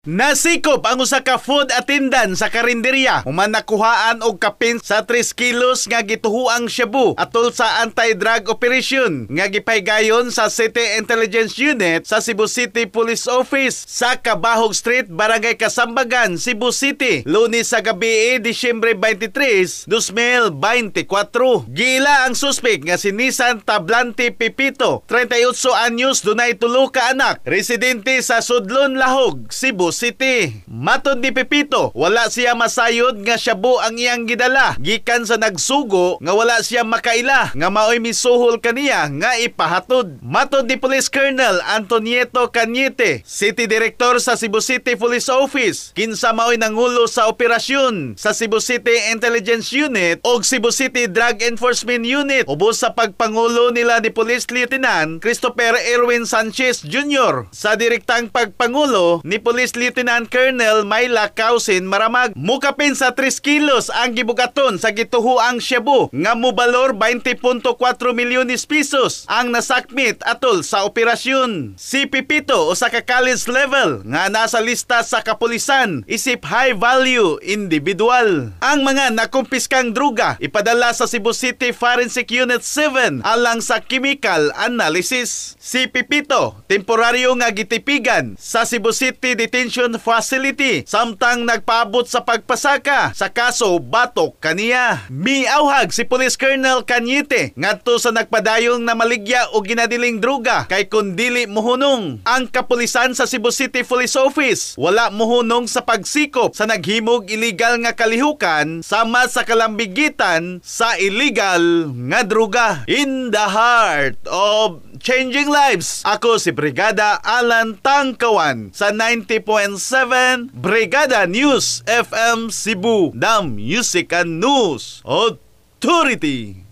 Nasikop ang usa ka food attendant sa karinderya human nakuhaan og kapin sa 3 kilos nga gituhuang shabu atol sa anti-drug operation nga gipaygayon sa City Intelligence Unit sa Cebu City Police Office sa Cabahug Street, Barangay Kasambagan, Cebu City, Lunes sa gabi, Disyembre 23, 2024. Giila ang suspek nga si Nissan Tablante Pipito, 38 anyos, dunay tulo ka anak, residente sa Sudlon, Lahog, Cebu City. Matod ni Pepito, wala siya masayod nga shabu ang iyang gidala gikan sa nagsugo nga wala siya makaila nga maoy misuhol kaniya nga ipahatod. Matod ni Police Colonel Antonieto Cañete, City Director sa Cebu City Police Office, kinsa maoy nangulo sa operasyon sa Cebu City Intelligence Unit og Cebu City Drug Enforcement Unit ubos sa pagpangulo nila ni Police Lieutenant Christopher Erwin Sanchez Jr. sa direktang pagpangulo ni Police Lieutenant Colonel Myla Causin Maramag. Mukapin sa 3 kilos ang gibugaton sa gituhuang shabu nga mobalor 20.4 milyones pesos ang nasakmit atol sa operasyon. Si Pipito, usa ka college level nga nasa lista sa kapulisan isip high value individual. Ang mga nakumpiskang druga ipadala sa Cebu City Forensic Unit 7 alang sa chemical analysis. Si Pipito temporaryo nga gitipigan sa Cebu City Detention Facility samtang nagpaabot sa pagpasaka sa kaso batok kaniya. Miawhag si Police Colonel Cañete ngadto sa nagpadayong na maligya o ginadiling druga kay kun dili mohunong ang kapulisan sa Cebu City Police Office, wala mohunong sa pagsikop sa naghimog illegal nga kalihukan sama sa kalambigitan sa illegal nga druga. In the heart of changing lives, ako si Brigada Alan Tangkawan sa 90.7 Brigada News FM Cebu, the Music and News Authority.